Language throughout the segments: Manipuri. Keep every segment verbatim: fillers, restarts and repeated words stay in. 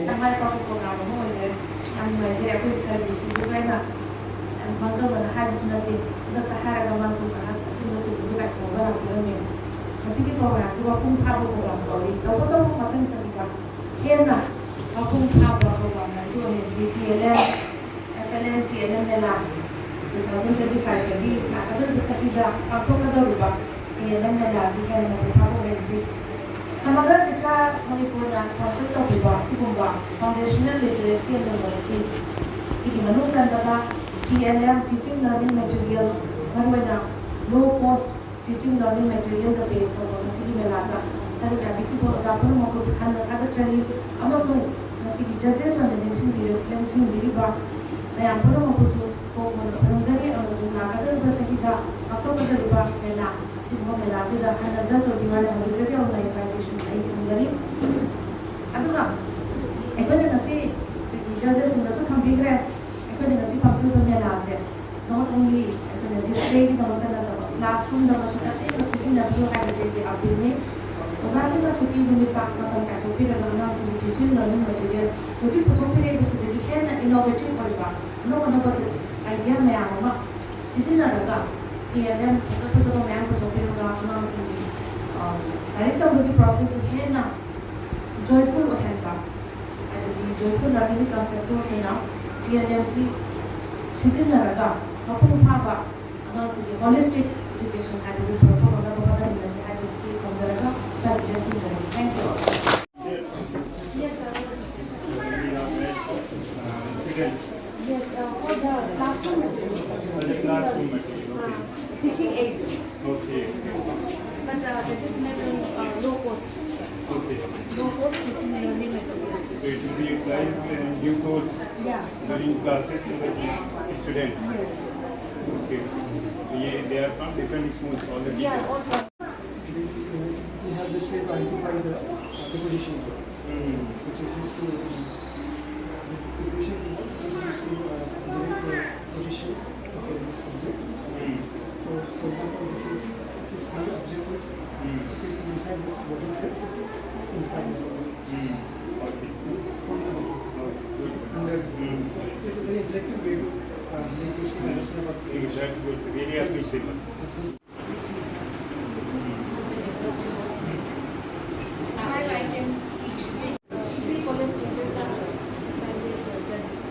ꯇꯉꯥꯏ ꯐꯗꯕ ꯄ꯭ꯔꯣꯒ꯭ꯔꯥꯝ ꯑꯃ ꯑꯣꯏꯔꯦ꯫ ꯌꯥꯝ ꯅꯨꯡꯉꯥꯏꯖꯩ꯫ ꯑꯩꯈꯣꯏꯒꯤ ꯁꯥꯔ ꯗꯤ ꯁꯤꯗꯁꯨ ꯑꯩꯅ ꯌꯥꯝ ꯃꯥꯡꯖꯧꯅꯅ ꯍꯥꯏꯕꯁꯨ ꯅꯠꯇꯦ, ꯈꯨꯗꯛꯇ ꯍꯥꯏꯔꯒ ꯃꯥꯁꯨ ꯉꯥꯏꯍꯥꯛ ꯑꯆꯤꯟꯕꯁꯤꯡꯗꯨ ꯀꯥꯏꯊꯣꯛꯑꯒ ꯂꯥꯛꯄꯤꯔꯝꯃꯦ꯫ ꯉꯁꯤꯒꯤ ꯄ꯭ꯔꯣꯒ꯭ꯔꯥꯝꯁꯤ ꯋꯥꯄꯨꯡ ꯐꯥꯕ ꯄ꯭ꯔꯣꯒ꯭ꯔꯥꯝ ꯀꯧꯏ꯫ ꯇꯧꯕꯇꯕꯨ ꯃꯊꯪ ꯆꯍꯤꯗ ꯍꯦꯟꯅ ꯃꯄꯨꯡ ꯐꯥꯕ ꯄ꯭ꯔꯣꯒ꯭ꯔꯥꯝ ꯑꯗꯨ ꯑꯣꯏꯍꯟꯁꯤ꯫ T L M, F L N, T L M mela two thousand twenty ꯐꯥꯏꯚꯇꯒꯤ ꯂꯥꯛꯀꯗꯧꯔꯤꯕ ꯆꯍꯤꯗ ꯄꯥꯡꯊꯣꯛꯀꯗꯧꯔꯤꯕ ꯇꯤ ꯑꯦꯜ ꯑꯦꯝ ꯃꯦꯂꯥ ꯑꯁꯤ ꯍꯦꯟꯅ ꯃꯄꯨꯡ ꯐꯥꯕ ꯑꯣꯏꯍꯟꯁꯤ꯫ ꯁꯃꯒ꯭ꯔ ꯁꯤꯛꯁꯥ ꯃꯅꯤꯄꯨꯔꯅ ꯁ꯭ꯄꯣꯟꯁꯔ ꯇꯧꯕꯤꯕ ꯑꯁꯤꯒꯨꯝꯕ ꯐꯥꯎꯟꯗꯦꯁꯅꯦꯜ ꯂꯤꯇꯔꯦꯁꯤ ꯑꯦꯟ ꯅ꯭ꯌꯨꯃꯔꯦꯁꯤ, ꯁꯤꯒꯤ ꯃꯅꯨꯡ ꯆꯟꯕꯗ T L M, teaching learning materials, ꯃꯔꯨꯑꯣꯏꯅ low cost teaching learning material ꯗ ꯕꯦꯁ ꯇꯧꯕ ꯃꯁꯤꯒꯤ ꯃꯦꯂꯥꯗ ꯁꯔꯨꯛ ꯌꯥꯕꯤꯈꯤꯕ ꯑꯣꯖꯥ ꯄꯨꯝꯅꯃꯛꯄꯨ ꯍꯟꯅ ꯊꯥꯒꯠꯆꯔꯤ, ꯑꯃꯁꯨꯡ ꯃꯁꯤꯒꯤ ꯖꯖꯦꯁ ꯑꯣꯏꯅ ꯅꯤꯡꯁꯤꯡꯕꯤꯔ-, ꯅꯤꯡꯁꯤꯡꯕꯤꯔꯤꯕ ꯃꯌꯥꯝ ꯄꯨꯝꯅꯃꯛꯄꯨꯁꯨ ꯀꯣꯛ ꯃꯣꯟꯅ ꯈꯨꯔꯨꯝꯖꯔꯤ, ꯑꯃꯁꯨꯡ ꯂꯥꯛꯀꯗꯧꯔꯤꯕ ꯆꯍꯤꯗ ꯄꯥꯡꯊꯣꯛꯀꯗꯧꯔꯤꯕ ꯃꯦꯂꯥ, ꯑꯁꯤꯒꯨꯝꯕ ꯃꯦꯂꯥꯁꯤꯗ ꯍꯟꯅ ꯖꯖ ꯑꯣꯏꯕꯤꯌꯨ ꯍꯥꯏꯅ ꯍꯧꯖꯤꯛꯇꯒꯤ ꯍꯧꯅ ꯏꯟꯚꯥꯏꯇꯦꯁꯟ ꯑꯩ ꯊꯝꯖꯔꯤ꯫ ꯑꯗꯨꯒ ꯑꯩꯈꯣꯏꯅ ꯉꯁꯤ ꯑꯩꯈꯣꯏꯒꯤ ꯖꯖꯦꯁꯁꯤꯡꯗꯁꯨ ꯊꯝꯕꯤꯈ꯭ꯔꯦ꯫ ꯑꯩꯈꯣꯏꯅ ꯉꯁꯤ ꯄꯥꯡꯊꯣꯛꯂꯤꯕ ꯃꯦꯂꯥꯁꯦ not only ꯑꯩꯈꯣꯏꯅ ꯗꯤꯁꯄ꯭ꯂꯦꯒꯤꯗꯃꯛꯇ ꯅꯠꯇꯕ, ꯀ꯭ꯂꯥꯁꯔꯨꯝꯗ ꯃꯁꯤ ꯇꯁꯦꯡꯅ ꯁꯤꯖꯤꯟꯅꯕꯤꯌꯨ ꯍꯥꯏꯕꯁꯦ ꯑꯩꯒꯤ ꯑꯄꯤꯜꯅꯤ꯫ ꯑꯣꯖꯥꯁꯤꯡꯅ ꯁꯨꯇꯤ ꯅꯨꯃꯤꯠꯇ ꯃꯇꯝ ꯀꯥꯏꯊꯣꯛꯄꯤꯔꯒ ꯑꯉꯥꯡꯁꯤꯡꯒꯤ teaching learning material ꯍꯧꯖꯤꯛ ꯄꯨꯊꯣꯛꯄꯤꯔꯛꯏꯕꯁꯤꯗꯒꯤ ꯍꯦꯟꯅ innovative ꯑꯣꯏꯕ, ꯑꯅꯧ ꯑꯅꯧꯕ idea ꯃꯌꯥꯝ ꯑꯃ ꯁꯤꯖꯤꯟꯅꯔꯒ ꯇꯤ ꯑꯦꯜ ꯑꯦꯝ ꯐꯖ ꯐꯖꯕ ꯃꯌꯥꯝ ꯄꯨꯊꯣꯛꯄꯤꯔꯒ ꯑꯉꯥꯡꯁꯤꯡꯒꯤ, ꯑ, ꯂꯥꯏꯔꯤꯛ ꯇꯝꯕꯒꯤ process ꯁꯦ ꯍꯦꯟꯅ joyful ꯑꯣꯏꯍꯟꯕ, ꯍꯥꯏꯕꯗꯤ joyful learning ꯒꯤ concept ꯇꯨ ꯍꯦꯟꯅ ꯇꯤ ꯑꯦꯜ ꯑꯦꯝ ꯁꯤ ꯁꯤꯖꯤꯟꯅꯔꯒ ꯃꯄꯨꯡ ꯐꯥꯕ ꯑꯉꯥꯡꯁꯤꯡꯒꯤ holistic education ꯍꯥꯏꯕꯗꯨ ꯄꯨꯔꯛꯄ ꯉꯝꯅꯕ ꯍꯣꯠꯅꯃꯤꯟꯅꯁꯤ ꯍꯥꯏꯕꯁꯤ ꯊꯝꯖꯔꯒ ꯏꯆꯥꯒꯤ ꯂꯦꯟꯁꯤꯟꯖꯔꯒꯦ꯫ Thank you. Yes, sir. Students. Yes, uh, for the classroom materials. For the classroom material, okay. Uh, teaching aids. Okay. But, uh, that is made in, uh, low cost. Okay. Low cost teaching learning materials. So it will be utilized in due course. Yeah. During classes to the students. Yes. Okay. They are from different schools, all the teachers. Yeah, all the It is, uh, we have this way to identify the, uh, preposition, which is used to, uh, the preposition is used to, uh, direct the position of a object. That's good. Really appreciable. Five items each. Three college teachers are assigned as, uh, judges.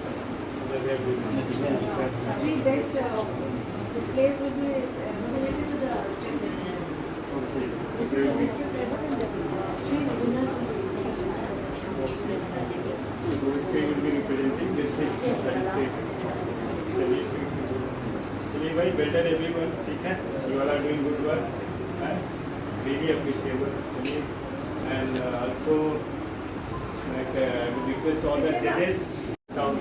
Three best, uh, displays will be, uh, nominated to the state level. Okay. This is a district level and the three winners will be. Those three will be representing district. Yes, sir. चलिए, चलिए भाई, well done everyone. ठीक है, you all are doing good work and really appreciable. चलिए, and, uh, also, like, uh, I would request all the judges, staff,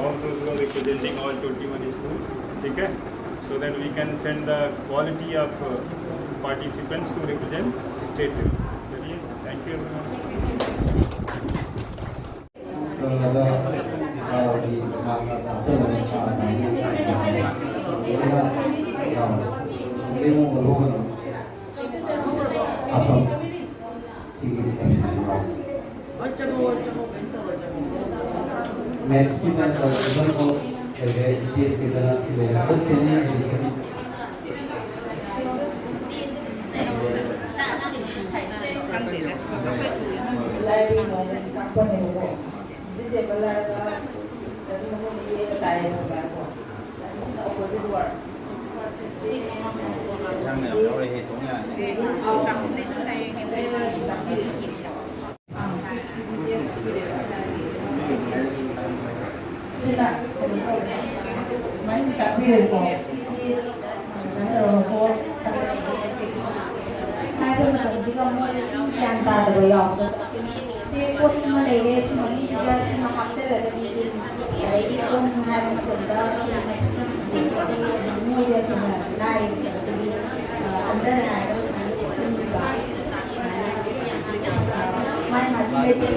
all those who are representing all twenty-one schools, ठीक है, so that we can send the quality of, uh, participants to represent state level. चलिए, thank you everyone. Next event, uh, event of the G T S Kedarnath Silai. ꯈꯪꯗꯦꯗ, ꯑꯩꯈꯣꯏ ꯁ꯭ꯀꯨꯜꯒꯤ ꯑꯉꯥꯡꯁꯤꯡ ꯂꯥꯏꯕ꯭ꯔꯦꯔꯤ ꯅꯣꯡꯃꯒꯤ ꯇꯥꯛꯄꯅꯦꯕꯀꯣ꯫ ꯁꯤꯁꯦ ꯕꯂꯥꯗ ꯀꯩꯅꯣ ꯌꯦꯛꯑꯒ ꯇꯥꯏꯌꯦꯕꯀꯣ꯫ ꯁꯤꯅ opposite word꯫ ꯌꯥꯝ ꯌꯥꯎꯔꯦꯍꯦ, ꯊꯣꯡ ꯌꯥꯔꯅꯤ꯫ ꯁꯤꯅ ꯀꯩꯅꯣ ꯇꯧꯔꯦ꯫ ꯁꯨꯃꯥꯏꯅ ꯇꯥꯛꯄꯤꯔꯦꯀꯣ꯫ ꯁꯨꯃꯥꯏꯅ ꯇꯧꯔꯒ ꯍꯥꯏꯕ ꯃꯇꯝꯁꯤꯒ ꯃꯣꯏ ꯒ꯭ꯌꯥꯟ ꯇꯥꯗꯕ ꯌꯥꯎꯕꯗꯣ꯫ ꯁꯤ ꯄꯣꯠꯁꯤꯃ ꯂꯩꯔꯦ, ꯁꯤ ꯃꯅꯨꯡꯁꯤꯗ ꯁꯤꯃ ꯍꯥꯞꯆꯜꯂꯒꯗꯤ, ꯑꯗꯩꯗꯤ ꯐꯣꯟ ꯍꯥꯏꯕ ꯃꯇꯝꯗ ꯑꯩꯈꯣꯏꯅ ꯃꯊꯛꯇ ꯃꯣꯏꯗ ꯑꯩꯈꯣꯏꯅ ꯂꯥꯏ ꯑꯗꯒꯤ, ꯑ, ꯑꯟꯗꯔ ꯍꯥꯏꯔꯒ ꯁꯨꯃꯥꯏꯅ ꯎꯠꯁꯟꯕꯤꯕ꯫ ꯃꯥꯏ ꯃꯥꯒꯤ ꯂꯩꯖꯩ꯫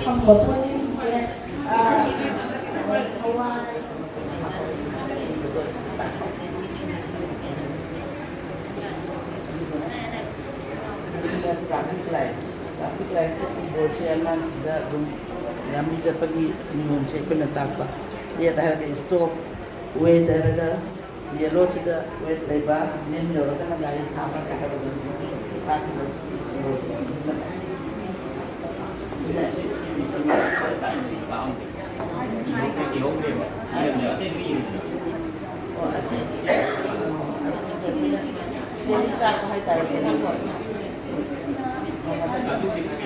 ꯐꯪꯕ ꯄꯣꯠꯁꯤꯡꯁꯦ, ꯑ, ꯍꯋꯥꯏ, ꯑꯉꯥꯡꯁꯤꯡꯗ ꯑꯗꯨꯝ ꯂꯝꯕꯤ ꯆꯠꯄꯒꯤ ꯅꯤꯌꯣꯝꯁꯦ ꯑꯩꯈꯣꯏꯅ ꯇꯥꯛꯄ꯫ ꯔꯦꯗ ꯍꯥꯏꯔꯒ ꯁ꯭ꯇꯣꯞ, ꯋꯦꯠ ꯍꯥꯏꯔꯒ ꯌꯦꯂꯣꯁꯤꯗ ꯋꯦꯠ ꯂꯩꯕ, ꯒ꯭ꯔꯤꯟ ꯌꯧꯔꯒꯅ ꯒꯥꯔꯤ ꯈꯥꯝꯕ ꯀꯥꯏ ꯍꯥꯏꯕꯗꯣ ꯍꯧꯖꯤꯛꯇꯤ ꯇꯥꯛꯄꯗꯁꯨ ꯁꯤꯅ ꯁꯤ ꯁꯤ ꯁꯤ ꯑꯣ, ꯑꯁꯤ, ꯑ, ꯑꯗꯨ ꯆꯠꯄꯗ ꯁꯤꯗꯒꯤ ꯀꯥꯞꯄ ꯍꯥꯏꯇꯥꯔꯦ꯫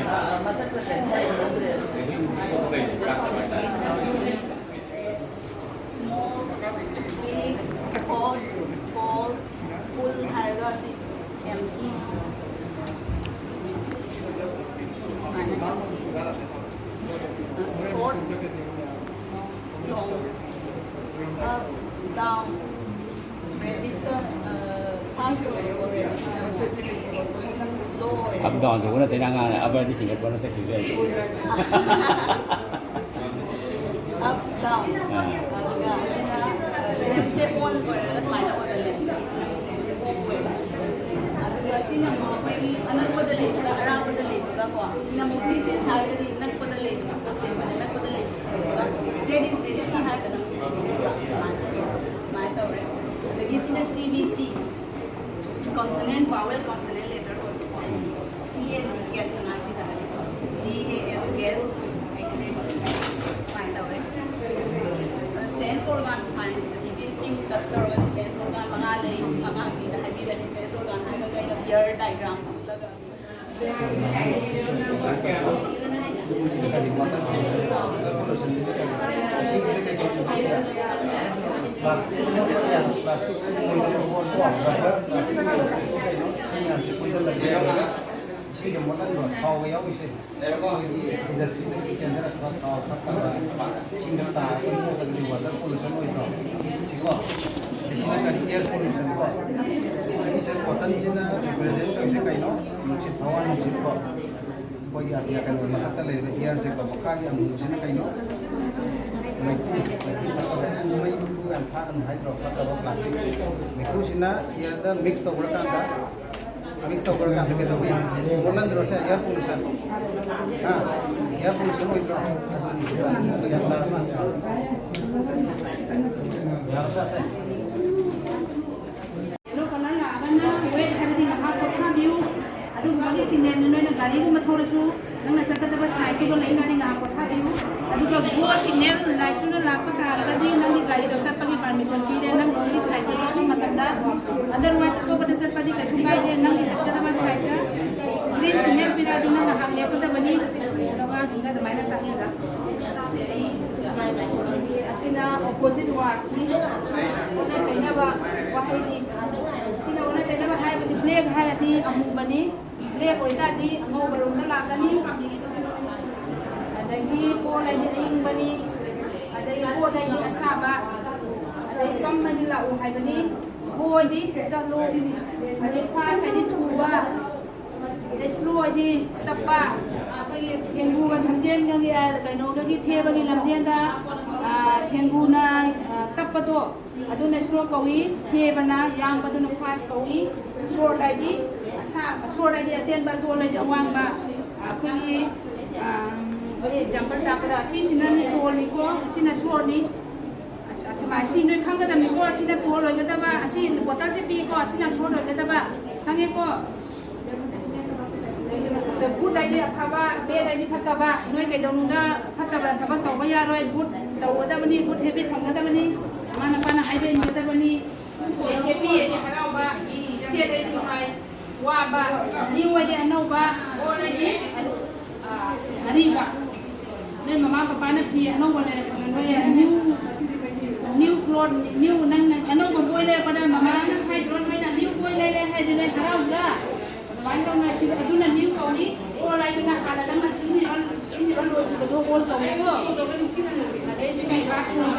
ꯑ, ꯃꯊꯛꯇ ꯀꯩꯅꯣ ꯂꯩꯍꯧꯗ꯭ꯔꯦ꯫ Small, big, hot, cold, full ꯍꯥꯏꯔꯒ ꯁꯤ empty꯫ ꯁꯨꯃꯥꯏꯅ empty꯫ Short, long, up, down꯫ Rabbit ꯇ, ꯑ, fast ꯑꯣꯏꯔꯦꯀꯣ, rabbit ꯁꯤꯅ ꯑꯃꯨꯛ, tortoise ꯅ ꯑꯃꯨꯛ slow ꯑꯣꯏꯔꯦ꯫ ꯑꯞ ꯗꯥꯎꯟ ꯇꯧꯕ ꯅꯠꯇꯦꯅꯦ, ꯑꯉꯥꯡꯅ ꯑꯞꯄꯔꯗꯤ ꯆꯤꯡꯈꯠꯄꯅ ꯆꯠꯈꯤꯕ ꯌꯥꯏ꯫ Up, down꯫ ꯑꯥ꯫ ꯑꯗꯨꯒ ꯑꯁꯤꯅ, ꯑ, ꯂꯦꯝꯞꯁꯦ on ꯑꯣꯏꯔꯒ ꯁꯨꯃꯥꯏꯅ ꯑꯣꯏꯕ ꯂꯦꯝꯞꯁꯦ, ꯁꯤꯅ ꯑꯃꯨꯛ ꯂꯦꯝꯞꯁꯦ off ꯑꯣꯏꯕ꯫ ꯑꯗꯨꯒ ꯁꯤꯅ ꯑꯃꯨꯛ ꯑꯩꯈꯣꯏꯒꯤ ꯑꯅꯛꯄꯗ ꯂꯩꯕꯒ ꯑꯔꯥꯞꯄꯗ ꯂꯩꯕꯒ ꯀꯣ, ꯁꯤꯅ ꯑꯃꯨꯛ distance ꯍꯥꯏꯔꯒꯗꯤ ꯅꯛꯄꯗ ꯂꯩꯕ, ꯄꯣꯠꯁꯦ ꯑꯃꯅ ꯅꯛꯄꯗ ꯂꯩꯕ꯫ That is entry ꯍꯥꯏꯔꯒꯅ ꯑꯃꯨꯛ ꯁꯨꯃꯥꯏꯅ, ꯁꯨꯃꯥꯏꯅ ꯇꯧꯔꯦ꯫ ꯑꯗꯒꯤ ꯁꯤꯅ C B C, consonant, vowel, consonant letter ꯑꯣꯏꯕꯀꯣ꯫ C A T cat ꯑꯉꯥꯡꯁꯤꯗ G A S gas, exact, ꯁꯨꯃꯥꯏꯅ ꯇꯧꯔꯦ꯫ Sense organ, science ꯇꯗꯤ ꯁꯤ touch ꯇꯧꯔꯒꯗꯤ sense organ ꯃꯉꯥ ꯂꯩ꯫ ꯑꯉꯥꯡꯁꯤꯡꯗ ꯍꯥꯏꯕꯤꯔꯅꯤ, sense organ ꯍꯥꯏꯔꯒ ꯀꯩꯅꯣ, ear diagram ꯎꯠꯂꯒ꯫ ꯄ꯭ꯂꯥꯁꯇꯤꯛ, ꯄ꯭ꯂꯥꯁꯇꯤꯛ ꯃꯣꯏꯗ ꯀꯣ, ꯔꯕꯔ, ꯄ꯭ꯂꯥꯁꯇꯤꯛ ꯀꯩꯅꯣ, ꯁꯤ ꯃꯌꯥꯝꯁꯦ ꯄꯨꯟꯁꯤꯜꯂꯒ ꯏꯁꯤꯡꯗ ꯃꯣꯠꯍꯟꯕ, ꯊꯥꯎꯒ ꯌꯥꯎꯔꯤꯁꯦ꯫ ꯑꯩꯈꯣꯏꯒꯤ ꯏꯟꯗꯁꯇ꯭ꯔꯤꯗꯒꯤ ꯆꯦꯟꯊꯔꯛꯄ ꯊꯥꯎ ꯐꯠꯇꯕ ꯏꯁꯤꯡꯗ ꯇꯥꯔꯒ ꯃꯣꯠꯂꯒꯗꯤ water pollution ꯑꯣꯏꯗ꯭ꯔꯣ? ꯁꯤꯀꯣ? ꯁꯤꯅ ꯀꯔꯤ? Air pollution ꯀꯣ? ꯁꯤꯒꯤꯁꯦ cotton ꯁꯤꯅ represent ꯇꯧꯔꯤꯁꯦ ꯀꯩꯅꯣ? ꯅꯨꯡꯁꯤꯠ, ꯍꯋꯥ ꯅꯨꯡꯁꯤꯠ ꯀꯣ? ꯑꯩꯈꯣꯏꯒꯤ ꯑꯇꯤꯌꯥ ꯀꯩꯅꯣ ꯃꯊꯛꯇ ꯂꯩꯔꯤꯕ air ꯁꯦꯀꯣ? ꯃꯈꯥꯒꯤ ꯑꯃꯨꯕꯁꯤꯅ ꯀꯩꯅꯣ? ꯃꯩꯈꯨ, ꯃꯩꯈꯨ ꯐꯠꯇꯕ, ꯃꯩꯈꯨ ꯌꯥꯝ ꯊꯥꯒꯅꯨ ꯍꯥꯏꯗ꯭ꯔꯣ? ꯐꯠꯇꯕ plastic꯫ ꯃꯩꯈꯨꯁꯤꯅ air ꯗ mix ꯇꯧꯈ꯭ꯔꯀꯥꯟꯗ ꯃꯤꯛꯁ ꯇꯧꯈ꯭ꯔꯀꯥꯟꯗ ꯀꯩꯗꯧꯏ? ꯑꯣꯜꯍꯟꯗ꯭ꯔꯣ ꯁꯦ, ꯑꯦꯌꯔ ꯄꯣꯂꯨꯁꯟ? ꯍꯥ? ꯑꯦꯌꯔ ꯄꯣꯂꯨꯁꯟ ꯑꯣꯏꯗ꯭ꯔꯣ? ꯑꯗꯨꯒꯤ ꯒ꯭ꯌꯥꯟ ꯇꯥꯔꯕ? ꯌꯥꯔꯕ꯭ꯔꯥ ꯁꯦ? ꯌꯦꯂꯣ ꯀꯂꯔ ꯂꯥꯛꯑꯒꯅ ꯋꯦꯠ, ꯍꯥꯏꯕꯗꯤ ꯉꯥꯏꯍꯥꯛ ꯄꯣꯊꯥꯕꯤꯌꯨ꯫ ꯑꯗꯨꯒꯨꯝꯕꯒꯤ ꯁꯤꯒꯅꯦꯜꯅꯤ꯫ ꯅꯣꯏꯅ ꯒꯥꯔꯤꯒꯨꯝꯕ ꯊꯧꯔꯁꯨ, ꯅꯪꯅ ꯆꯠꯀꯗꯕ ꯁꯥꯏꯠꯇꯨꯗ ꯂꯩꯇꯥꯔꯗꯤ ꯉꯥꯏꯍꯥꯛ ꯄꯣꯊꯥꯕꯤꯌꯨ꯫ ꯑꯗꯨꯒ ꯒꯣ ꯁꯤꯒꯅꯦꯜ ꯂꯥꯏꯠꯇꯨꯅ ꯂꯥꯛꯄ ꯇꯥꯔꯒꯗꯤ ꯅꯪꯒꯤ ꯒꯥꯔꯤꯗꯣ ꯆꯠꯄꯒꯤ ꯄꯥꯔꯃꯤꯁꯟ ꯄꯤꯔꯦ, ꯅꯪ ꯔꯣꯝꯒꯤ ꯁꯥꯏꯠꯇ ꯆꯠꯄ ꯃꯇꯝꯗ꯫ ꯑꯗꯔꯋꯥꯏꯁ ꯑꯇꯣꯞꯄꯗ ꯆꯠꯄꯗꯤ ꯀꯩꯁꯨ ꯀꯥꯏꯗꯦ, ꯅꯪꯒꯤ ꯆꯠꯀꯗꯕ ꯁꯥꯏꯠꯇ ꯒ꯭ꯔꯤꯟ ꯁꯤꯒꯅꯦꯜ ꯄꯤꯔꯛꯑꯗꯤ ꯅꯪ ꯉꯥꯏꯍꯥꯛ ꯂꯦꯞꯀꯗꯕꯅꯤ꯫ ꯑꯗꯣ ꯑꯉꯥꯡꯁꯤꯡꯗ ꯑꯗꯨꯃꯥꯏꯅ ꯇꯥꯛꯄꯤꯕ꯫ ꯑꯁꯤꯅ ꯑꯣꯄꯣꯖꯤꯠ ꯋꯥꯔꯗꯅꯤ, ꯑꯣꯟꯅ ꯇꯩꯅꯕ ꯋꯥꯍꯩꯅꯤ꯫ ꯁꯤꯅ ꯑꯣꯟꯅ ꯇꯩꯅꯕ ꯍꯥꯏꯕꯗꯤ ꯕ꯭ꯂꯦꯛ ꯍꯥꯏꯔꯗꯤ ꯑꯃꯨꯕꯅꯤ, ꯕ꯭ꯂꯦꯛ ꯑꯣꯏꯇꯥꯔꯗꯤ ꯑꯉꯧꯕꯔꯣꯝꯗ ꯂꯥꯛꯀꯅꯤ꯫ ꯑꯗꯒꯤ ꯀꯣꯜ ꯍꯥꯏꯗꯤ ꯑꯏꯪꯕꯅꯤ, ꯑꯗꯒꯤ ꯀꯣꯜ ꯍꯥꯏꯗꯤ ꯑꯁꯥꯕ, ꯑꯗꯩ ꯀꯝ ꯍꯥꯏꯗꯤ ꯂꯥꯛꯎ ꯍꯥꯏꯕꯅꯤ, ꯒꯣ ꯍꯥꯏꯗꯤ ꯆꯠꯂꯨ, ꯑꯗꯩ ꯐꯥꯁ ꯍꯥꯏꯗꯤ ꯊꯨꯕ, ꯑꯗꯩ ꯁ꯭ꯂꯣ ꯍꯥꯏꯗꯤ ꯇꯞꯄ꯫ ꯑꯩꯈꯣꯏꯒꯤ ꯊꯦꯡꯒꯨꯒ ꯂꯝꯖꯦꯟꯒꯒꯤ, ꯑ, ꯀꯩꯅꯣꯒꯒꯤ ꯊꯦꯕꯒꯤ ꯂꯝꯖꯦꯟꯗ, ꯑ, ꯊꯦꯡꯒꯨꯅ, ꯑ, ꯇꯞꯄꯗꯣ, ꯑꯗꯨꯅ ꯁ꯭ꯂꯣ ꯀꯧꯏ, ꯊꯦꯕꯅ, ꯌꯥꯡꯕꯗꯨꯅ ꯐꯥꯁ ꯀꯧꯏ꯫ ꯁꯣꯔꯠ ꯍꯥꯏꯗꯤ ꯑꯁꯥꯡꯕ, ꯁꯣꯔꯠ ꯍꯥꯏꯗꯤ ꯑꯇꯦꯟꯕ, ꯇꯣꯜ ꯍꯥꯏꯗꯤ ꯑꯋꯥꯡꯕ꯫ ꯑꯩꯈꯣꯏꯒꯤ, ꯑꯝ, ꯑꯩꯈꯣꯏꯒꯤ ꯑꯦꯛꯖꯥꯝꯄꯜ ꯇꯥꯛꯄꯗ, ꯑꯁꯤꯁꯤꯅꯅꯦ ꯇꯣꯜꯅꯤꯀꯣ, ꯑꯁꯤꯅ ꯁꯣꯔꯠꯅꯤ꯫ ꯑꯁ, ꯑꯁꯨꯃꯥꯏ, ꯁꯤ ꯅꯣꯏ ꯈꯪꯒꯗꯕꯅꯤꯀꯣ, ꯑꯁꯤꯅ ꯇꯣꯜ ꯑꯣꯏꯒꯗꯕ, ꯑꯁꯤ ꯕꯣꯇꯜꯁꯦ ꯄꯤꯀꯣ, ꯑꯁꯤꯅ ꯁꯣꯔꯠ ꯑꯣꯏꯒꯗꯕ, ꯈꯪꯉꯦꯀꯣ? ꯒꯨꯗ ꯍꯥꯏꯗꯤ ꯑꯐꯕ, ꯕꯦꯗ ꯍꯥꯏꯗꯤ ꯐꯠꯇꯕ꯫ ꯅꯣꯏ ꯀꯩꯗꯧꯅꯨꯡꯗ ꯐꯠꯇꯕ ꯊꯕꯛ ꯇꯧꯕ ꯌꯥꯔꯣꯏ꯫ ꯒꯨꯗ ꯇꯧꯒꯗꯕꯅꯤ, ꯒꯨꯗ ꯍꯦꯕꯤꯠ ꯊꯝꯒꯗꯕꯅꯤ꯫ ꯃꯃꯥ ꯃꯄꯥꯅ ꯍꯥꯏꯕ ꯏꯟꯒꯗꯕꯅꯤ꯫ ꯍꯦꯄꯤ ꯍꯥꯏꯗꯤ ꯍꯔꯥꯎꯕ, ꯁꯦꯗ ꯍꯥꯏꯗꯤ ꯅꯨꯡꯉꯥꯏ, ꯋꯥꯕ, ꯅ꯭ꯌꯨ ꯍꯥꯏꯗꯤ ꯑꯅꯧꯕ, ꯑꯣꯜ ꯍꯥꯏꯗꯤ, ꯑ, ꯑꯔꯤꯕ꯫ ꯅꯣꯏ ꯃꯃꯥ ꯄꯄꯥꯅ ꯐꯤ ꯑꯅꯧꯕ ꯂꯩꯔꯛꯄꯗ ꯅꯣꯏ ꯅ꯭ꯌꯨ, ꯅ꯭ꯌꯨ ꯀ꯭ꯂꯣꯠ, ꯅ꯭ꯌꯨ, ꯅꯪ ꯑꯅꯧꯕ ꯕꯣꯏ ꯂꯩꯔꯛꯄꯗ ꯃꯃꯥꯅ ꯍꯥꯏꯗ꯭ꯔꯣ, ꯅꯣꯏꯅ ꯅ꯭ꯌꯨ ꯕꯣꯏ ꯂꯩꯔꯦ ꯍꯥꯏꯗꯤ ꯅꯣꯏ ꯍꯔꯥꯎꯗ꯭ꯔꯥ? ꯑꯗꯨꯃꯥꯏꯅ ꯇꯧꯅ ꯁꯤ, ꯑꯗꯨꯅ ꯅ꯭ꯌꯨ ꯀꯧꯏ꯫ ꯑꯣꯜ ꯍꯥꯏꯗꯨꯅ ꯍꯥꯟꯅ ꯅꯪꯅ ꯁꯤꯖꯤꯟꯅꯕ, ꯁꯤꯖꯤꯟꯅꯕ ꯂꯣꯏꯈꯤꯕꯗꯣ ꯑꯣꯜ ꯀꯧꯏꯀꯣ꯫ ꯑꯗꯩ ꯁꯤꯒꯤ ꯀ꯭ꯂꯥꯁ ꯔꯨꯝ꯫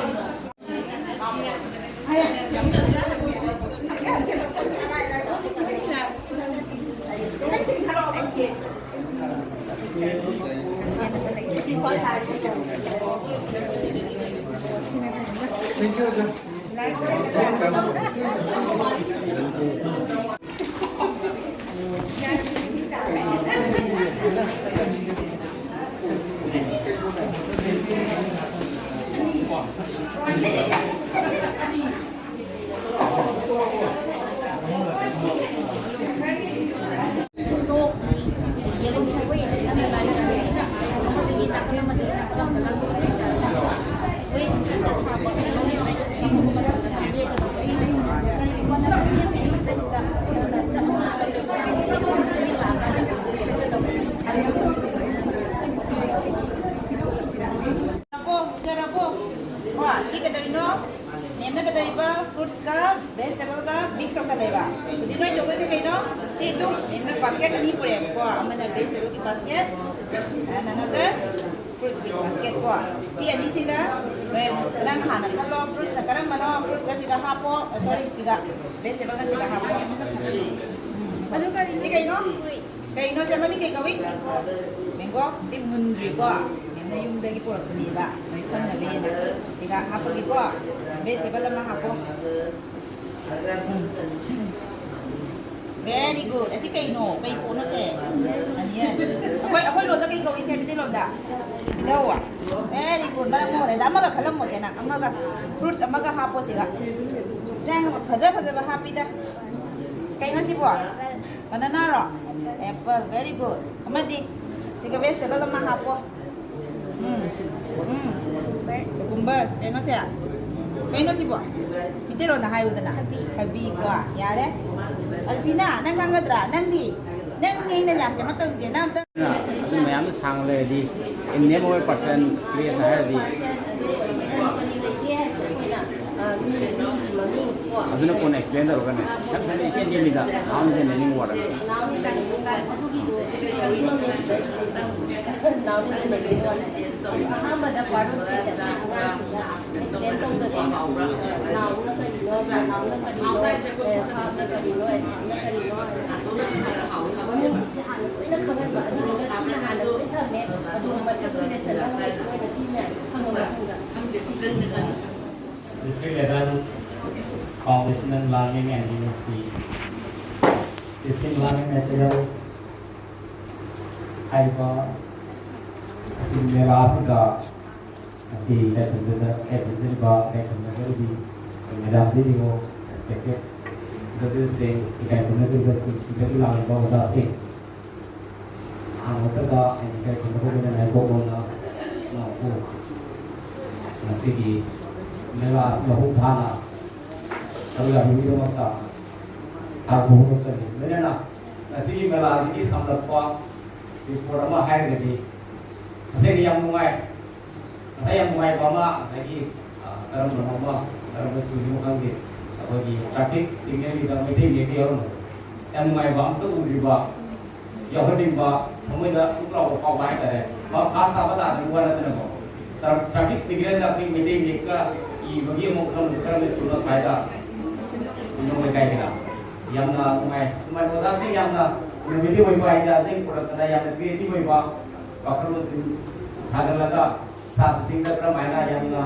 ꯎꯖꯔꯕꯣ? ꯀꯣ, ꯁꯤ ꯀꯩꯗꯧꯔꯤꯅꯣ? ꯃꯦꯝꯅ ꯀꯩꯗꯧꯔꯤꯕ? Fruitsꯀ vegetableꯒ mix ꯇꯧꯁꯜꯂꯦꯕ꯫ ꯍꯧꯖꯤꯛ ꯅꯣꯏ ꯇꯧꯗꯣꯏꯁꯦ ꯀꯩꯅꯣ? ꯁꯤ ꯑꯗꯨꯝ ꯃꯦꯝꯅ basket ꯑꯅꯤ ꯄꯨꯔꯛꯑꯦꯕꯀꯣ꯫ ꯑꯃꯅ vegetableꯒꯤ basket, and another fruitsꯀꯤ basket ꯀꯣ꯫ ꯁꯤ ꯑꯅꯤꯁꯤꯒ ꯅꯣꯏ ꯅꯪ ꯍꯥꯟꯅ ꯈꯜꯂꯣ, fruitsꯅ ꯀꯔꯝꯕꯅꯣ? Fruitsꯅ ꯁꯤꯒ ꯍꯥꯞꯄꯣ, ꯑ, sorry, ꯁꯤꯒ vegetableꯅ ꯁꯤꯒ ꯍꯥꯞꯄꯣ꯫ ꯎꯝ, ꯑꯗꯨ ꯀꯔꯤ, ꯁꯤ ꯀꯩꯅꯣ? ꯀꯩꯅꯣ ꯁꯦ, ꯃꯃꯤꯡ ꯀꯩ ꯀꯧꯏ? Mango꯫ ꯁꯤ ꯃꯨꯟꯗ꯭ꯔꯤꯀꯣ, ꯃꯦꯝꯅ ꯌꯨꯝꯗꯒꯤ ꯄꯨꯔꯛꯄꯅꯦꯕ, ꯅꯣꯏ ꯈꯪꯅꯕꯅ꯫ ꯁꯤꯒ ꯍꯥꯞꯄꯒꯦꯀꯣ, vegetable ꯑꯃ ꯍꯥꯞꯄꯣ꯫ ꯎꯝ꯫ Very good꯫ ꯑꯁꯤ ꯀꯩꯅꯣ? ꯀꯩ ꯄꯣꯠꯅꯣ ꯁꯦ? Onion꯫ ꯑꯩꯈꯣꯏ, ꯑꯩꯈꯣꯏ ꯂꯣꯟꯗ ꯀꯩ ꯀꯧꯏ ꯁꯦ, ꯃꯩꯇꯩꯂꯣꯟꯗ? ꯇꯤꯜꯍꯧ꯫ Very good꯫ ꯃꯔꯝ ꯃꯣꯛꯍꯜꯂꯦꯗ꯫ ꯑꯃꯒ ꯈꯜꯂꯝꯃꯣꯁꯦ ꯅꯪ꯫ ꯑꯃꯒ, fruits ꯑꯃꯒ ꯍꯥꯞꯄꯣ ꯁꯤꯒ꯫ ꯅꯪ ꯐꯖ ꯐꯖꯕ ꯍꯥꯞꯄꯤꯗ꯫ ꯀꯩꯅꯣ ꯁꯤꯕꯣ? Bananaꯔꯣ? Apple꯫ Very good꯫ ꯑꯃꯗꯤ? ꯁꯤꯒ vegetable ꯑꯃ ꯍꯥꯞꯄꯣ꯫ ꯎꯝ꯫ ꯎꯝ꯫ Cucumber꯫ ꯀꯩꯅꯣꯁꯦ? ꯀꯩꯅꯣ ꯁꯤꯕꯣ? ꯃꯤꯇꯩꯔꯣꯟꯗ ꯍꯥꯏꯌꯨꯗꯅ꯫ ꯊꯕꯤ꯫ ꯊꯕꯤꯀꯣ꯫ ꯌꯥꯔꯦ꯫ ꯑꯜꯐꯤꯅꯥ, ꯅꯪ ꯈꯪꯒꯗ꯭ꯔꯥ? ꯅꯪꯗꯤ? ꯅꯪꯅꯦ ꯑꯩꯅ ꯌꯥꯝ ꯀꯩꯅꯣ ꯇꯧꯔꯤꯁꯦ꯫ ꯅꯪ ꯑꯝꯇ ꯑꯗꯨ ꯃꯌꯥꯝꯗꯣ ꯁꯥꯡꯅ ꯂꯩꯔꯗꯤ, in name of a person, place ꯍꯥꯏꯔꯗꯤ꯫ ꯑꯗꯨꯅ ꯀꯣꯟꯅ explain ꯇꯧꯔꯒꯅꯦ, ꯁꯝ ꯁꯝꯅ ꯏꯄꯦꯟ ꯄꯦꯟꯕꯤꯗ, ꯅꯥꯎꯅꯁꯦ meaning word ꯑꯃ꯫ ꯑꯍꯥꯟꯕꯗ part of the explain ꯇꯧꯗꯕ꯫ ꯅꯥꯎꯅ ꯀꯔꯤꯅꯣ, ꯅꯥꯎꯅ ꯀꯔꯤꯅꯣ, ꯐꯥꯞꯅ ꯀꯔꯤꯅꯣ, ꯐꯥꯞꯅ ꯀꯔꯤꯅꯣ ꯍꯥꯏꯅ ꯃꯃꯤꯡꯁꯤꯡꯁꯦ ꯍꯥꯟꯅ ꯂꯣꯏꯅ ꯈꯪꯍꯟꯕ꯫ ꯑꯗꯨꯗꯨꯒ ꯁꯤꯅ ꯍꯥꯟꯅ ꯂꯣꯏ ꯊꯝꯃꯦ꯫ ꯑꯗꯨꯒ ꯃꯊꯛꯇ lesson ꯑꯃ ꯂꯩꯕ ꯑꯣꯏꯅ ꯁꯤ ꯃꯌꯥꯝꯁꯦ ꯈꯪꯉ ꯃꯇꯨꯡꯗ District level foundational learning and literacy, teaching learning material, ꯍꯥꯏꯔꯤꯕ ꯑꯁꯤ ꯃꯦꯂꯥ ꯑꯁꯤꯗ ꯉꯁꯤ ꯏꯀꯥꯏ ꯈꯨꯝꯅꯖ-, ꯏꯀꯥꯏ ꯈꯨꯝꯅꯖꯔꯤꯕ, ꯏꯀꯥꯏ ꯈꯨꯝꯅꯖꯔꯤꯕꯤ ꯃꯦꯗꯥꯝ ꯁꯤ ꯏ ꯑꯣ, respected judges ꯁꯤꯡ, ꯏꯀꯥꯏ ꯈꯨꯝꯅꯖꯔꯤꯕ school student ꯂꯥꯛꯂꯤꯕ ꯑꯣꯖꯥꯁꯤꯡ, ꯑꯍꯥꯟꯕꯗ ꯑꯩꯅ ꯏꯀꯥꯏ ꯈꯨꯝꯅꯖꯔꯤꯕ ꯅꯥꯏꯕꯣꯛ ꯂꯣꯝꯅ ꯅꯥꯎꯕꯨ ꯉꯁꯤꯒꯤ ꯃꯦꯂꯥ ꯑꯁꯤ ꯃꯄꯨꯡ ꯐꯥꯅ ꯁꯔꯨꯛ ꯌꯥꯕꯤꯕꯒꯤꯗꯃꯛꯇ ꯊꯥꯒꯠꯄ ꯐꯣꯡꯗꯣꯛꯆꯔꯤ꯫ ꯂꯣꯏꯅꯅ ꯉꯁꯤꯒꯤ ꯃꯦꯂꯥ ꯑꯁꯤꯒꯤ ꯁꯝꯂꯞꯄ report ꯑꯃ ꯍꯥꯏꯔꯒꯗꯤ, ꯉꯁꯤꯗꯤ ꯌꯥꯝ ꯅꯨꯡꯉꯥꯏ꯫ ꯉꯁꯥꯏ ꯌꯥꯝ ꯅꯨꯡꯉꯥꯏꯕ ꯑꯃ, ꯉꯁꯥꯏꯒꯤ, ꯑ, ꯀꯔꯝꯕꯅꯣ ꯑꯃ, ꯀꯔꯝꯕ school ꯅꯣ ꯈꯪꯗꯦ, ꯑꯩꯈꯣꯏꯒꯤ traffic signal ꯒꯤꯗ ꯃꯩꯇꯩ ꯃꯌꯦꯛꯀ ꯌꯥꯎꯔꯝꯕꯗꯣ꯫ ꯌꯥꯝ ꯅꯨꯡꯉꯥꯏꯕ, ꯑꯝꯇ ꯎꯗ꯭ꯔꯤꯕ, ꯌꯥꯎꯍꯟꯅꯤꯡꯕ, ꯊꯃꯣꯏꯗ ꯇꯨꯛ ꯂꯥꯎꯕ ꯐꯥꯎꯕ ꯍꯥꯏꯇꯥꯔꯦ꯫ ꯃꯥ pass ꯇꯥꯕ ꯇꯥꯗꯕꯒꯤ ꯋꯥ ꯅꯠꯇꯅꯀꯣ, tra-, traffic signal ꯗ ꯑꯩꯈꯣꯏ ꯃꯩꯇꯩ ꯃꯌꯦꯛꯀ ꯏꯕꯒꯤ ꯑꯃꯨꯛ ꯂꯝꯁꯨ ꯀꯔꯝꯕ school ꯅꯣ ꯁ꯭ꯋꯥꯏꯗ? ꯁꯤꯡꯖꯃꯩ ꯂꯩꯀꯥꯏꯒꯤꯗ꯫ ꯌꯥꯝꯅ ꯅꯨꯡꯉꯥꯏ꯫ ꯅꯨꯡꯉꯥꯏꯕ ꯑꯣꯖꯥꯁꯤꯡ ꯌꯥꯝꯅ innovative ꯑꯣꯏꯕ ideas ꯁꯤꯡ ꯄꯨꯔꯛꯇꯅ ꯌꯥꯝꯅ creative ꯑꯣꯏꯕ ꯋꯥꯈꯜꯂꯣꯟꯁꯤꯡ ꯁꯥꯒꯠꯂꯒ ꯁꯥꯇ꯭ꯔꯁꯤꯡꯗ ꯀꯔꯝꯍꯥꯏꯅ ꯌꯥꯝꯅ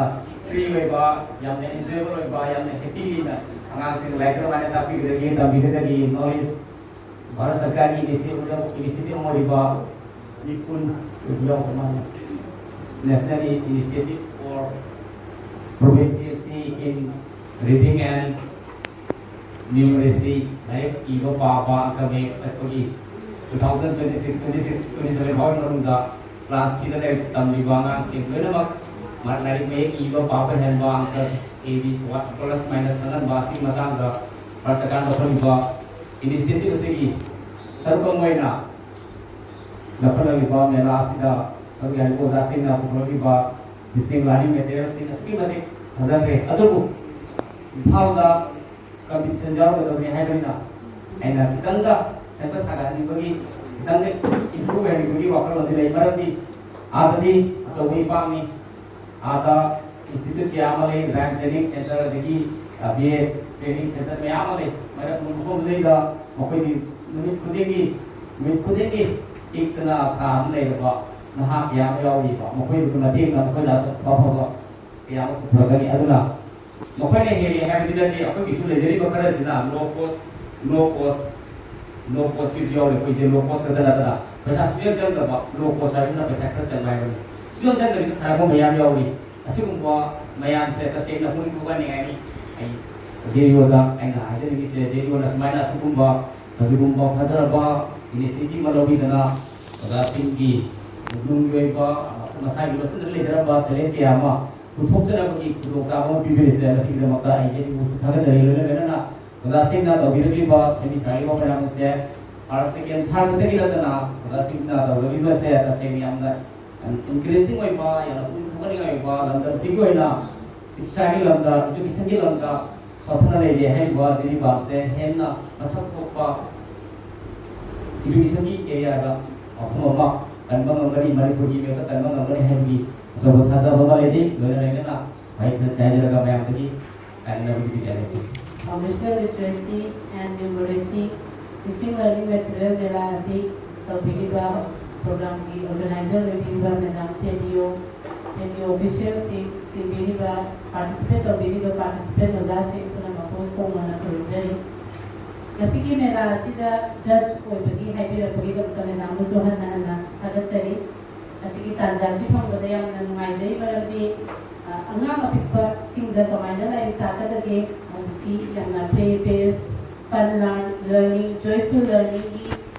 free ꯑꯣꯏꯕ, ꯌꯥꯝꯅ enjoyable ꯑꯣꯏꯕ, ꯌꯥꯝꯅ happy ꯑꯣꯏꯅ ꯑꯉꯥꯡꯁꯤꯡ ꯂꯥꯏꯔꯤꯛ ꯀꯔꯝꯍꯥꯏꯅ ꯇꯥꯛꯄꯤꯒꯗꯒꯦ, ꯇꯝꯕꯤꯒꯗꯒꯦ, knowledge, ꯚꯥꯔꯠ ꯁꯔꯀꯥꯔꯒꯤ initiative, initiative ꯑꯃ ꯑꯣꯏꯔꯤꯕ ꯃꯤꯄꯨꯟ ꯌꯥꯎꯕ ꯃꯥꯅ National Initiative for Proficiency in Reading and Numeracy, ꯂꯥꯏꯔꯤꯛ ꯏꯕ ꯄꯥꯕ, ꯑꯪꯀ ꯃꯌꯦꯛ ꯆꯠꯄꯒꯤ two thousand twenty six, twenty six, twenty seven ꯐꯥꯎꯒꯤ ꯃꯅꯨꯡꯗ class three ꯗ ꯂꯥꯏꯔꯤꯛ ꯇꯝꯂꯤꯕ ꯑꯉꯥꯡꯁꯤꯡ ꯂꯣꯏꯅꯃꯛ ꯃ-, ꯂꯥꯏꯔꯤꯛ ꯃꯌꯦꯛ ꯏꯕ ꯄꯥꯕ ꯍꯦꯟꯕ, ꯑꯪꯀ A B plus minus ꯈꯪꯍꯟꯕ ꯑꯁꯤꯒꯤ ꯃꯇꯥꯡꯗ ꯚꯥꯔꯠ ꯁꯔꯀꯥꯔꯅ ꯂꯧꯈꯠꯂꯤꯕ initiative ꯑꯁꯤꯒꯤ ꯁꯔꯨꯛ ꯑꯃ ꯑꯣꯏꯅ ꯂꯧꯈꯠꯂꯛꯂꯤꯕ ꯃꯦꯂꯥ ꯑꯁꯤꯗ ꯁꯔꯨꯛ ꯌꯥꯔꯤꯕ ꯑꯣꯖꯥꯁꯤꯡꯅ ꯄꯨꯊꯣꯔꯛꯂꯤꯕ teaching learning material ꯁꯤꯡ ꯑꯁꯨꯛꯀꯤ ꯃꯇꯤꯛ ꯐꯖꯈ꯭ꯔꯦ꯫ ꯑꯗꯨꯕꯨ ꯏꯝꯐꯥꯜꯗ competition ꯌꯥꯎꯔꯒꯗꯕꯅꯤ ꯍꯥꯏꯕꯅꯤꯅ ꯑꯩꯅ ꯈꯤꯇꯪꯒ ꯁꯦꯝꯒꯠ ꯁꯥꯒꯠꯍꯟꯅꯤꯡꯕꯒꯤ, ꯈꯤꯇꯪꯒ improve ꯑꯣꯏꯍꯟꯅꯤꯡꯕꯒꯤ ꯋꯥꯈꯜꯂꯣꯟꯗꯤ ꯂꯩ꯫ ꯃꯔꯝꯗꯤ ꯑꯥꯗꯗꯤ ꯑꯆꯧꯕ ꯏꯄꯥꯛꯅꯤ, ꯑꯥꯗ institute ꯀꯌꯥ ꯑꯃ ꯂꯩ, rhyme training center, ꯑꯗꯒꯤ, ꯑ, B A training center ꯃꯌꯥꯝ ꯑꯃ ꯂꯩ꯫ ꯃꯔꯝ ꯃꯐꯝꯗꯨꯗꯩꯗ ꯃꯈꯣꯏꯒꯤ ꯅꯨꯃꯤꯠ ꯈꯨꯗꯤꯡꯒꯤ, ꯅꯨꯃꯤꯠ ꯈꯨꯗꯤꯡꯒꯤ ꯏꯛꯇꯅ ꯑꯁꯥ ꯑꯃ ꯂꯩꯔꯕ ꯅꯍꯥ ꯀꯌꯥ ꯑꯃ ꯌꯥꯎꯔꯤꯕ, ꯃꯈꯣꯏꯗꯨꯒꯤ ꯃꯇꯦꯡꯅ ꯃꯈꯣꯏꯗ ꯑꯐ ꯑꯐꯕ ꯀꯌꯥ ꯑꯃ ꯄꯨꯊꯣꯔꯛꯀꯅꯤ꯫ ꯑꯗꯨꯅ ꯃꯈꯣꯏꯅ ꯍꯦꯜꯂꯤ ꯍꯥꯏꯕꯗꯤ ꯅꯠꯇꯦ, ꯑꯩꯈꯣꯏꯒꯤꯁꯨ ꯂꯩꯖꯔꯤꯕ ꯈꯔꯁꯤꯅ low cost, no cost, no cost ꯀꯤꯁꯨ ꯌꯥꯎꯔꯤ꯫ ꯑꯩꯈꯣꯏꯁꯦ low cost ꯈꯛꯇ ꯅꯠꯇꯅ ꯄꯩꯁꯥ ꯁꯨꯡꯆꯪ ꯆꯪꯗꯕ, ꯂꯣ ꯀꯣꯁ ꯍꯥꯏꯕꯅ ꯄꯩꯁꯥ ꯈꯔ ꯆꯪꯕ ꯍꯥꯏꯕꯅꯤ꯫ ꯁꯨꯡꯆꯪ ꯆꯪꯗꯕꯤꯗ ꯁꯥꯟꯅꯕ ꯃꯌꯥꯝ ꯌꯥꯎꯔꯤ꯫ ꯑꯁꯤꯒꯨꯝꯕ ꯃꯌꯥꯝꯁꯦ ꯇꯁꯦꯡꯅ ꯄꯨꯛꯅꯤꯡ ꯊꯧꯒꯠꯅꯤꯡꯉꯥꯏꯅꯤ꯫ ꯑꯩ ꯖꯦ ꯗꯤ ꯑꯣꯗ ꯑꯩꯅ ꯍꯥꯏꯖꯅꯤꯡꯉꯤꯁꯦ, ꯖꯦ ꯗꯤ ꯑꯣꯅ ꯁꯨꯃꯥꯏꯅ ꯑꯁꯤꯒꯨꯝꯕ, ꯑꯁꯤꯒꯨꯝꯕ ꯐꯖꯔꯕ ꯏꯅꯤꯁꯤꯌꯦꯇꯤꯚ ꯑꯃ ꯂꯧꯕꯤꯗꯅ ꯑꯣꯖꯥꯁꯤꯡꯒꯤ ꯅꯨꯡꯒꯤ ꯑꯣꯏꯕ, ꯃꯁꯥꯒꯤ ꯂꯣꯠꯁꯤꯟꯗꯨꯅ ꯂꯩꯖꯔꯝꯕ ꯇꯦꯂꯦꯟ ꯀꯌꯥ ꯑꯃ ꯄꯨꯊꯣꯛꯆꯅꯕꯒꯤ ꯈꯨꯗꯣꯡꯆꯥꯕ ꯑꯃ ꯄꯤꯕꯤꯔꯤꯁꯦ, ꯃꯁꯤꯒꯤꯗꯃꯛꯇ ꯑꯩ ꯖꯦ ꯗꯤ ꯑꯣꯕꯨꯁꯨ ꯊꯥꯒꯠꯆꯔꯤ꯫ ꯂꯣꯏꯅ ꯂꯣꯏꯅꯅ ꯑꯣꯖꯥꯁꯤꯡꯅ ꯇꯧꯕꯤꯔꯛꯂꯤꯕ ꯁꯦꯃꯤꯁꯇꯔꯒꯤ ꯋꯥ ꯃꯌꯥꯝ ꯑꯁꯦ ꯐꯥꯔꯁ, ꯁꯦꯀꯦꯟ, ꯊꯥꯔꯗ ꯈꯛꯇꯒꯤ ꯅꯠꯇꯅ ꯑꯣꯖꯥꯁꯤꯡꯅ ꯇꯧꯔꯛꯂꯤꯕꯁꯦ ꯇꯁꯦꯡꯅ ꯌꯥꯝꯅ ꯌꯥꯝ ꯏꯟꯀꯔꯦꯖꯤꯡ ꯑꯣꯏꯕ, ꯌꯥꯝꯅ ꯄꯨꯛꯅꯤꯡ ꯊꯧꯒꯠꯅꯤꯡꯉꯥꯏ ꯑꯣꯏꯕ, ꯂꯝꯗꯝꯁꯤꯒꯤ ꯑꯣꯏꯅ ꯁꯤꯛꯁꯥꯒꯤ ꯂꯝꯗ, ꯏꯗꯨꯀꯦꯁꯟꯒꯤ ꯂꯝꯗ ꯁꯣꯠꯊꯅ ꯂꯩꯔꯦ ꯍꯥꯏꯔꯤꯕ ꯖꯤꯔꯤꯕꯥꯝꯁꯦ ꯍꯦꯟꯅ ꯃꯁꯛ ꯊꯣꯛꯄ ꯏꯗꯨꯀꯦꯁꯟꯒꯤ ꯑꯦꯔꯤꯌꯥꯗ ꯃꯐꯝ ꯑꯃ ꯀꯟꯕ ꯉꯝꯒꯅꯤ, ꯃꯅꯤꯄꯨꯔꯒꯤ ꯃꯤꯌꯣꯛꯇ ꯀꯟꯕ ꯉꯝꯒꯅꯤ ꯍꯥꯏꯕꯒꯤ ꯑꯆꯧꯕ ꯊꯥꯖꯕ ꯑꯃ ꯂꯩꯖꯩ꯫ ꯂꯣꯏꯅ ꯂꯣꯏꯅꯅ ꯋꯥꯍꯩ ꯈꯔꯁꯦ ꯍꯥꯏꯖꯔꯒ ꯃꯌꯥꯝꯗꯒꯤ ꯀꯥꯏꯅꯅꯕꯒꯤ ꯕꯤꯗꯥꯏ ꯂꯧꯖꯩ꯫ Foundational Literacy and Numeracy Teaching Learning Material ꯃꯦꯂꯥ ꯑꯁꯤ ꯇꯧꯕꯤꯔꯤꯕ ꯄ꯭ꯔꯣꯒ꯭ꯔꯥꯝꯒꯤ ꯑꯣꯔꯒꯅꯥꯏꯖꯔ ꯑꯣꯏꯕꯤꯔꯤꯕ ꯃꯦꯗꯥꯝ ꯖꯦ ꯗꯤ ꯑꯣ, ꯖꯦ ꯗꯤ ꯑꯣ ꯑꯣꯐꯤꯁꯤꯌꯦꯜꯁꯤꯡ, ꯇꯤꯟꯕꯤꯔꯤꯕ, ꯄꯥꯔꯇꯤꯁꯤꯄꯦꯠ ꯇꯧꯕꯤꯔꯤꯕ ꯄꯥꯔꯇꯤꯁꯤꯄꯦꯟ ꯑꯣꯖꯥꯁꯤꯡ ꯄꯨꯝꯅꯃꯛꯄꯨ ꯀꯣꯡꯅꯅ ꯈꯨꯔꯨꯝꯖꯔꯤ꯫ ꯉꯁꯤꯒꯤ ꯃꯦꯂꯥ ꯑꯁꯤꯗ ꯖꯖ ꯑꯣꯏꯕꯒꯤ ꯍꯥꯏꯕꯤꯔꯛꯄꯒꯤꯗꯃꯛꯇ ꯃꯦꯗꯥꯝꯕꯨꯁꯨ ꯍꯟꯅ ꯍꯟꯅ ꯊꯥꯒꯠꯆꯔꯤ꯫ ꯑꯁꯤꯒꯤ ꯇꯥꯟꯖꯥ ꯑꯁꯤ ꯐꯪꯕꯗ ꯌꯥꯝꯅ ꯅꯨꯡꯉꯥꯏꯖꯩ, ꯃꯔꯝꯗꯤ, ꯑ, ꯑꯉꯥꯡ ꯑꯄꯤꯛꯄꯁꯤꯡꯗ ꯀꯃꯥꯏꯅ ꯂꯥꯏꯔꯤꯛ ꯇꯥꯛꯀꯗꯒꯦ, ꯍꯧꯖꯤꯛꯇꯤ ꯌꯥꯝꯅ play based, fun learn, learning, joyful learningꯒꯤ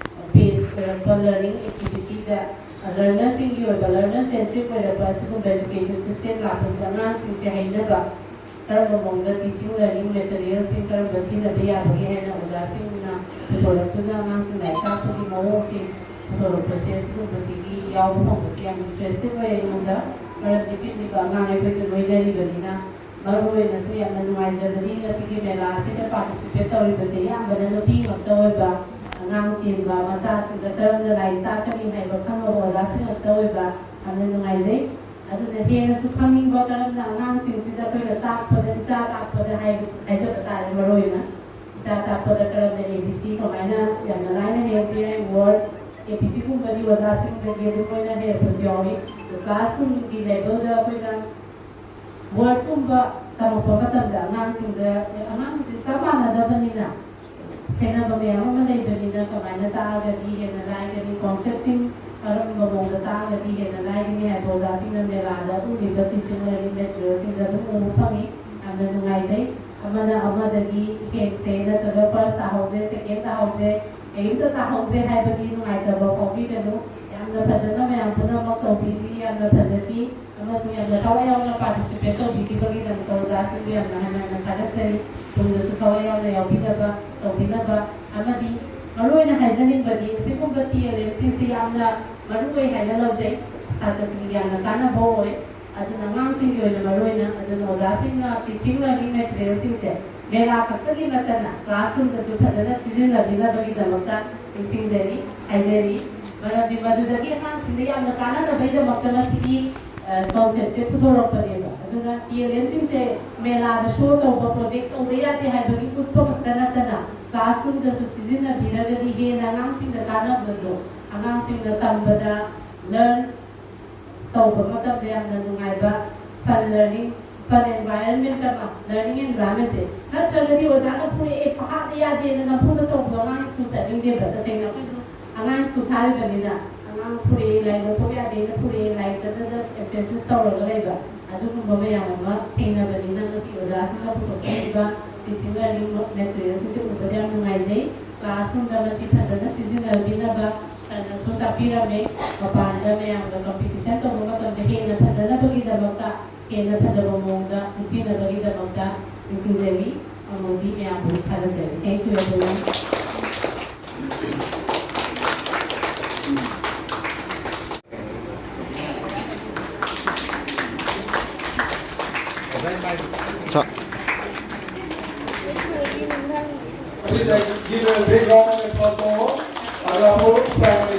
based ꯑꯣꯏꯔꯛꯄ learning activityꯗ, ꯑ, learnerꯁꯤꯡꯒꯤ ꯑꯣꯏꯕ, learner centric ꯑꯣꯏꯔꯛꯄ ꯑꯁꯤꯒꯨꯝꯕ education system ꯂꯥꯛꯄꯁꯤꯗ ꯑꯉꯥꯡꯁꯤꯡꯁꯦ ꯍꯩꯅꯕ ꯀꯔꯝꯕ ꯃꯑꯣꯡꯗ teaching learning materialꯁꯤꯡ ꯀꯔꯝꯕ ꯁꯤꯖꯤꯟꯅꯕ ꯌꯥꯕꯒꯦ ꯍꯥꯏꯅ ꯑꯣꯖꯥꯁꯤꯡꯅ ꯄꯨꯊꯣꯔꯛꯇꯨꯅ ꯑꯉꯥꯡꯁꯤꯡ ꯂꯥꯏꯔꯤꯛ ꯇꯥꯛꯄꯒꯤ ꯃꯑꯣꯡꯁꯤ ꯄꯨꯊꯣꯔꯛꯄꯁꯦ, ꯑꯁꯤꯒꯨꯝꯕꯁꯤꯒꯤ ꯌꯥꯎꯕ ꯐꯪꯕꯁꯤ ꯌꯥꯝ interested ꯑꯣꯏ ꯑꯩꯉꯣꯟꯗ꯫ ꯃꯔꯝꯗꯤ ꯄꯤꯛꯂꯤꯕ ꯑꯉꯥꯡ ꯑꯩꯈꯣꯏꯁꯦ ꯂꯣꯏꯅꯔꯤꯕꯅꯤꯅ, ꯃꯔꯨ ꯑꯣꯏꯅꯁꯨ ꯌꯥꯝꯅ ꯅꯨꯡꯉꯥꯏꯖꯕꯅꯤ ꯉꯁꯤꯒꯤ ꯃꯦꯂꯥ ꯑꯁꯤꯗ participate ꯇꯧꯔꯤꯕꯁꯦ ꯑꯌꯥꯝꯕꯅ ꯅꯨꯄꯤ ꯉꯥꯛꯇ ꯑꯣꯏꯕ꯫ ꯑꯉꯥꯡ ꯆꯦꯟꯕ ꯃꯆꯥꯁꯤꯡꯗ ꯀꯔꯝꯅ ꯂꯥꯏꯔꯤꯛ ꯇꯥꯛꯀꯅꯤ ꯍꯥꯏꯕ ꯈꯪꯉꯕ ꯑꯣꯖꯥꯁꯤꯡ ꯉꯥꯛꯇ ꯑꯣꯏꯕ, ꯌꯥꯝꯅ ꯅꯨꯡꯉꯥꯏꯖꯩ꯫ ꯑꯗꯨꯅ ꯍꯦꯟꯅꯁꯨ ꯈꯪꯅꯤꯡꯕ ꯀꯔꯝꯅ ꯑꯉꯥꯡꯁꯤꯡꯁꯤꯗ ꯑꯩꯈꯣꯏꯅ ꯇꯥꯛꯄꯗ, ꯏꯆꯥ ꯇꯥꯛꯄꯗ ꯍꯥꯏꯕ, ꯍꯥꯏꯖꯕ ꯇꯥꯔꯦ, ꯃꯔꯨ ꯑꯣꯏꯅ ꯏꯆꯥ ꯇꯥꯛꯄꯗ ꯀꯔꯝꯅ A B C ꯀꯃꯥꯏꯅ ꯌꯥꯝꯅ ꯂꯥꯏꯅ ꯍꯩꯔꯛꯄ ꯌꯥꯏ꯫ Word, A B Cꯒꯨꯝꯕꯗꯤ ꯑꯣꯖꯥꯁꯤꯡꯗꯒꯤ ꯑꯗꯨꯝ ꯃꯣꯏꯅ ꯍꯩꯔꯛꯄꯁꯨ ꯌꯥꯎꯏ꯫ ꯑꯗꯨ classroomꯒꯤ levelꯗ ꯑꯩꯈꯣꯏꯅ wordꯀꯨꯝꯕ ꯇꯝꯃꯛꯄ ꯃꯇꯝꯗ ꯑꯉꯥꯡꯁꯤꯡꯗ, ꯑꯉꯥꯡꯁꯤꯡꯁꯦ ꯆꯞ ꯃꯥꯟꯅꯗꯕꯅꯤꯅ, ꯈꯦꯠꯅꯕ ꯃꯌꯥꯝ ꯑꯃ ꯂꯩꯕꯅꯤꯅ ꯀꯃꯥꯏꯅ ꯇꯥꯛꯑꯒꯗꯤ ꯍꯦꯟꯅ ꯂꯥꯏꯒꯅꯤ, ꯀꯣꯟꯁꯦꯞꯁꯤꯡ ꯀꯔꯝꯕ ꯃꯑꯣꯡꯗ ꯇꯥꯛꯑꯒꯗꯤ ꯍꯦꯟꯅ ꯂꯥꯏꯒꯅꯤ ꯍꯥꯏꯕ ꯑꯣꯖꯥꯁꯤꯡꯅ ꯃꯦꯂꯥꯗ ꯎꯠꯂꯤꯕ ꯇꯤꯆꯤꯡ ꯂꯔꯅꯤꯡ ꯃꯦꯇꯔꯤꯌꯦꯜꯁꯤꯡꯗ ꯑꯗꯨꯝ ꯎꯕ ꯐꯪꯉꯤ꯫ ꯌꯥꯝꯅ ꯅꯨꯡꯉꯥꯏꯖꯩ꯫ ꯑꯃꯅ ꯑꯃꯗꯒꯤ ꯍꯦꯟꯈ꯭ꯔꯦ ꯅꯠꯇ꯭ꯔꯒ ꯐꯥꯔꯁ ꯇꯥꯍꯧꯗ꯭ꯔꯦ, ꯁꯦꯀꯦꯟ ꯇꯥꯍꯧꯗ꯭ꯔꯦ, ꯀꯔꯤꯝꯇ ꯇꯥꯍꯧꯗ꯭ꯔꯦ ꯍꯥꯏꯕꯒꯤ ꯅꯨꯡꯉꯥꯏꯇꯕ ꯐꯥꯎꯕꯤꯒꯅꯨ꯫ ꯌꯥꯝꯅ ꯐꯖꯅ ꯃꯌꯥꯝ ꯄꯨꯝꯅꯃꯛ ꯇꯧꯕꯤꯔꯤ, ꯌꯥꯝꯅ ꯐꯖꯈꯤ꯫ ꯑꯃꯁꯨꯡ ꯌꯥꯝꯅ ꯊꯋꯥꯏ ꯌꯥꯎꯅ ꯄꯥꯔꯇꯤꯁꯤꯄꯦꯠ ꯇꯧꯕꯤꯈꯤꯕꯒꯤꯗꯃꯛꯇ ꯑꯣꯖꯥꯁꯤꯡꯕꯨ ꯌꯥꯝꯅ ꯍꯟꯅ ꯍꯟꯅ ꯊꯥꯒꯠꯆꯔꯤ꯫ ꯇꯨꯡꯗꯁꯨ ꯊꯋꯥꯏ ꯌꯥꯎꯅ ꯌꯥꯎꯕꯤꯅꯕ, ꯇꯧꯕꯤꯅꯕ ꯑꯃꯗꯤ ꯃꯔꯨꯑꯣꯏꯅ ꯍꯥꯏꯖꯅꯤꯡꯕꯗꯤ ꯑꯁꯤꯒꯨꯝꯕ ꯇꯤ ꯑꯦꯜ ꯑꯦꯝꯁꯤꯡꯁꯤ ꯌꯥꯝꯅ ꯃꯔꯨ ꯑꯣꯏ ꯍꯥꯏꯅ ꯂꯧꯖꯩ꯫ ꯁꯥꯇ꯭ꯔꯁꯤꯡꯒꯤ ꯌꯥꯝꯅ ꯀꯥꯟꯅꯕ ꯑꯣꯏ꯫ ꯑꯗꯨꯅ ꯑꯉꯥꯡꯁꯤꯡꯒꯤ ꯑꯣꯏꯅ ꯃꯔꯨꯑꯣꯏꯅ, ꯑꯗꯨꯅ ꯑꯣꯖꯥꯁꯤꯡꯅ ꯇꯤꯆꯤꯡ ꯂꯔꯅꯤꯡ ꯃꯦꯇꯔꯤꯌꯦꯜꯁꯤꯡꯁꯦ ꯃꯦꯂꯥ ꯈꯛꯇꯒꯤ ꯅꯠꯇꯅ ꯀ꯭ꯂꯥꯁꯔꯨꯝꯗꯁꯨ ꯐꯖꯅ ꯁꯤꯖꯤꯟꯅꯕꯤꯅꯕꯒꯤꯗꯃꯛꯇ ꯅꯤꯡꯁꯤꯡꯖꯔꯤ, ꯍꯥꯏꯖꯔꯤ꯫ ꯃꯔꯝꯗꯤ ꯃꯗꯨꯗꯒꯤ ꯑꯉꯥꯡꯁꯤꯡꯗ ꯌꯥꯝꯅ ꯀꯥꯟꯅꯅꯕꯒꯤꯗꯃꯛꯇ ꯃꯁꯤꯒꯤ ꯀꯣꯟꯁꯦꯞꯁꯦ ꯄꯨꯊꯣꯔꯛꯄꯅꯦꯕ꯫ ꯑꯗꯨꯅ ꯇꯤ ꯑꯦꯜ ꯑꯦꯝꯁꯤꯡꯁꯦ ꯃꯦꯂꯥꯗ ꯁꯣ ꯇꯧꯕ, ꯄ꯭ꯔꯣꯖꯦꯛ ꯇꯧꯗ ꯌꯥꯗꯦ ꯍꯥꯏꯕꯒꯤ ꯎꯠꯄ ꯈꯛꯇ ꯅꯠꯇꯅ ꯀ꯭ꯂꯥꯁꯔꯨꯝꯗꯁꯨ ꯁꯤꯖꯤꯟꯅꯕꯤꯔꯒꯗꯤ ꯍꯦꯟꯅ ꯑꯉꯥꯡꯁꯤꯡꯗ ꯀꯥꯟꯅꯕꯗꯣ, ꯑꯉꯥꯡꯁꯤꯡꯅ ꯇꯝꯕꯗ, ꯂꯔꯟ ꯇꯧꯕ ꯃꯇꯝꯗ ꯌꯥꯝꯅ ꯅꯨꯡꯉꯥꯏꯕ, ꯐꯟ ꯂꯔꯅꯤꯡ, ꯐꯟ ꯑꯦꯟꯚꯥꯏꯔꯟꯃꯦꯟ ꯑꯃ, ꯂꯔꯅꯤꯡ ꯑꯦꯟꯚꯥꯏꯔꯟꯃꯦꯟꯁꯦ ꯅꯠꯇ꯭ꯔꯒꯗꯤ ꯑꯣꯖꯥꯅ ꯐꯨꯔꯛꯑꯦ, ꯄꯥꯍꯥꯗ ꯌꯥꯗꯦꯅ ꯅꯝꯐꯨꯗ ꯇꯧꯕꯗꯣ ꯑꯉꯥꯡ ꯁ꯭ꯀꯨꯜ ꯆꯠꯅꯤꯡꯗꯦꯕ꯫ ꯇꯁꯦꯡꯅ ꯑꯩꯈꯣꯏꯁꯨ ꯑꯉꯥꯡ ꯁ꯭ꯀꯨꯜ ꯊꯥꯔꯤꯕꯅꯤꯅ ꯑꯉꯥꯡ ꯐꯨꯔꯛꯑꯦ, ꯂꯥꯏꯔꯤꯛ ꯂꯧꯊꯣꯛ ꯌꯥꯗꯦꯅ ꯐꯨꯔꯛꯑꯦ, ꯂꯥꯏꯔꯤꯛꯇꯗ just emphasis ꯇꯧꯔꯒ ꯂꯩꯕ, ꯑꯗꯨꯒꯨꯝꯕ ꯃꯌꯥꯝ ꯑꯃ ꯊꯦꯡꯅꯕꯅꯤꯅ ꯉꯁꯤ ꯑꯣꯖꯥꯁꯤꯡꯅ ꯄꯨꯊꯣꯛꯆꯔꯤꯕ ꯇꯤꯆꯤꯡ ꯂꯔꯅꯤꯡ ꯃꯦꯇꯔꯤꯌꯦꯜꯁꯤꯡꯁꯦ ꯎꯕꯗ ꯌꯥꯝ ꯅꯨꯡꯉꯥꯏꯖꯩ꯫ ꯀ꯭ꯂꯥꯁꯔꯨꯝꯗ ꯃꯁꯤ ꯐꯖꯅ ꯁꯤꯖꯤꯟꯅꯕꯤꯅꯕ ꯁꯥꯔꯅꯁꯨ ꯇꯥꯛꯄꯤꯔꯝꯃꯦ꯫ ꯃꯄꯥꯟꯗ ꯃꯌꯥꯝꯒ ꯀꯝꯄꯤꯇꯤꯁꯟ ꯇꯧꯕ ꯃꯇꯝꯗ ꯍꯦꯟꯅ ꯐꯖꯅꯕꯒꯤꯗꯃꯛꯇ, ꯍꯦꯟꯅ ꯐꯖꯕ ꯃꯑꯣꯡꯗ ꯎꯠꯄꯤꯅꯕꯒꯤꯗꯃꯛꯇ ꯅꯤꯡꯁꯤꯡꯖꯔꯤ꯫ ꯑꯃꯗꯤ ꯃꯌꯥꯝꯕꯨ ꯊꯥꯒꯠꯆꯔꯤ꯫ Thank you, everyone. Please, like, give a big round of applause for Agapur Primary.